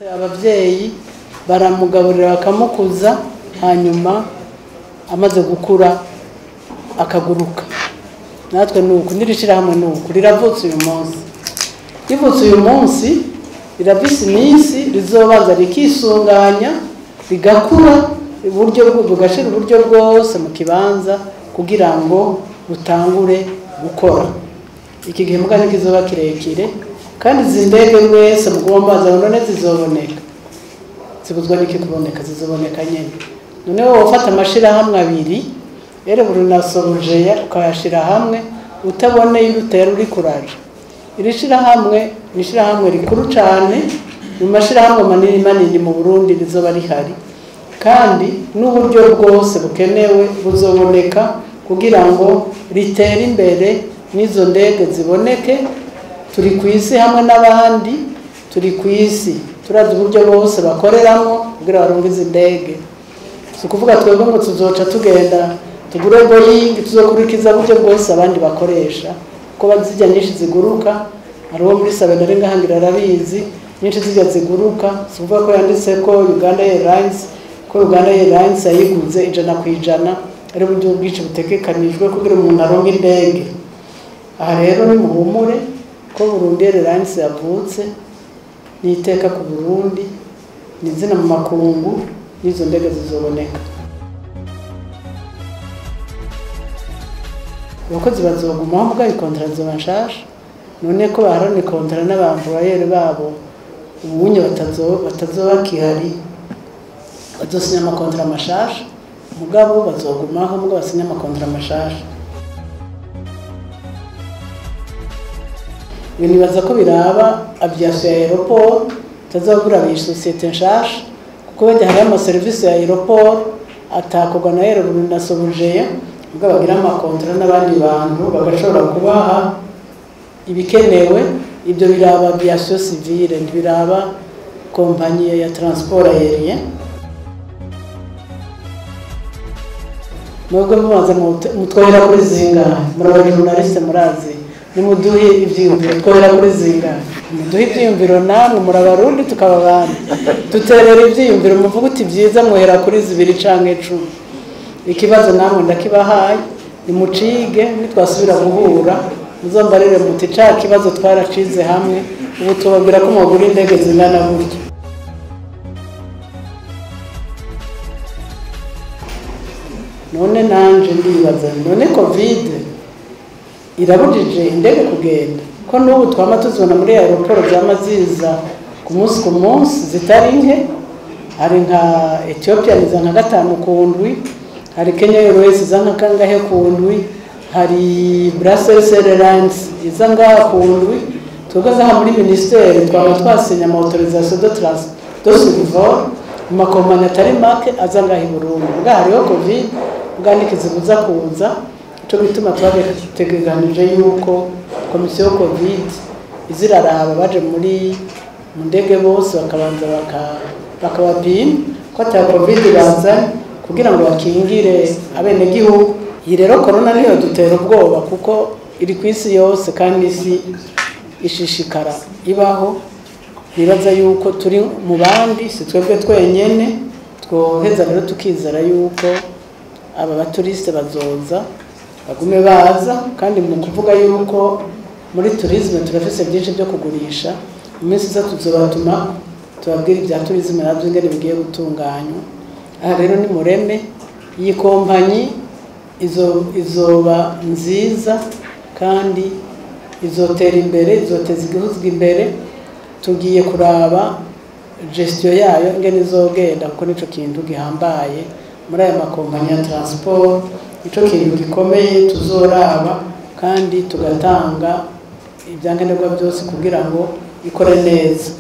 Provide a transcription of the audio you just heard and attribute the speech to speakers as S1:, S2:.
S1: Abavyeyi baramugaburira bakamukuza, hanyuma amaze gukura akaguruka. Natwe nuko nirishira hamwe nuko riravutse uyu munsi, rivutse uyu munsi rirafise iminsi rizobanza rikisunganya rigakura, uburyo bugashira uburyo bwose mu kibanza kugira ngo butangure gukora. Iki gihe muga ntikizoba kirekire, kandi izi ndege mwese mugomba none zizoboneka, zibuzwa n'iki kuboneka? Zizoboneka nyene. None wowe ufata amashirahamwe abiri ere buri na Sobujeya ukayashira hamwe utaboneye urutera uri kuraje. Iri shirahamwe ni shirahamwe rikuru cane mu mashirahamwe manini manini mu Burundi rizoba rihari, kandi n'uburyo bwose bukenewe buzoboneka kugira ngo ritere imbere n'izo ndege ziboneke. Turi ku isi hamwe n'abandi, turi ku isi turazi uburyo bose bakoreramo kugira baronke izi ndege. Si ukuvuga twebwe ngo tuzoca tugenda tugure Boeing, tuzokurikiza uburyo bwose abandi bakoresha, kuko bazijya nyinshi ziguruka. Hari uwo muri Sabe ngahangira arabizi, nyinshi zijya ziguruka. Si ukuvuga ko yanditse ko Uganda Airlines, ko Uganda Airlines yayiguze 100%, ari uburyo bwinshi butegekanijwe kugira umuntu aronke indege. Aha rero ni muhumure ko Burundi Airlines yavutse, ni iteka ku Burundi, ni izina mu makungu, n'izo ndege zizoboneka. Abakozi bazogumaho muga ikontara zizoba nshasha. None ko baharana ikontara n'abamvurayeri babo ubunye batazoba kihari, bazosinya amakontara mashasha, mugabo bazogumaho muga basinya amakontara mashasha. Nibaza ko biraba aviation ya aeroport tazagura iyi societe nshasha, kuko bajya hari ama service ya aeroport atakorwa na Air Burundi na Sobujeya, ubwo bagira amakontara n'abandi bantu bagashobora kubaha ibikenewe. Ibyo biraba aviation civile, ntibiraba compagnie ya transport aérien. Mwebwe mubanza mutwohera kuri zingahe? Muri aba journaliste murazi, nimuduhe ivyiyumviro, twohera kuri zingahe? Muduhe ivyiyumviro namwe, muri abarundi tukaba abandi, duterera ivyiyumviro, muvuge uti vyiza mwohera kuri 2 canke 10. Ikibazo namwe ndakibahaye, nimucige, nitwasubira guhura muzombarire muti ca kibazo twaracize hamwe, ubu tubabwira ko mwogura indege zingana gutya. None nanje ndibaza, none Covid irabujije indege kugenda? Ko n'ubu twama tuzibona muri aeroport zama ziza ku munsi ku munsi zitari nke. Hari nka Ethiopia iza nka 5 ku ndwi, hari Kenya Airways iza nka kangahe ku ndwi, hari Brussels Airlines iza ngaha ku ndwi. Twebwe ngaha muri ministere twaba twasinya ama autorisation de transport de survol mu makompanyi atari make aza ngaha i Burundi. Mbwa hariho Covid, mbwa ntikizibuza kuza. Ico gituma twategekanije yuko komisiyo Covid iziraraba baje muri mu ndege bose bakabanza bakabapima ko ata Covid bazanye kugira ngo bakingire abenegihugu. Iyi rero corona niyo dutera ubwoba kuko iri ku isi yose kandi isi ishishikara ibaho. Nibaza yuko turi mu bandi, si twebwe twenyene. Twoheza rero tukizera yuko aba baturiste bazoza bagume baza, kandi mu kuvuga yuko muri tourisme turafise byinshi byo kugurisha. Mu minsi iza tuzobatuma tubabwira ibya tourisme nabyo ingene bigiye gutunganywa. Aha rero ni mureme, iyi kompanyi izoba nziza kandi izotera imbere, izoteza igihugu imbere. Tugiye kuraba gestion yayo ingene izogenda, kuko nico kintu gihambaye muri aya makompanyi ya transport, nico kintu gikomeye tuzoraba kandi tugatanga ibyankenerwa byose kugira ngo ikore neza.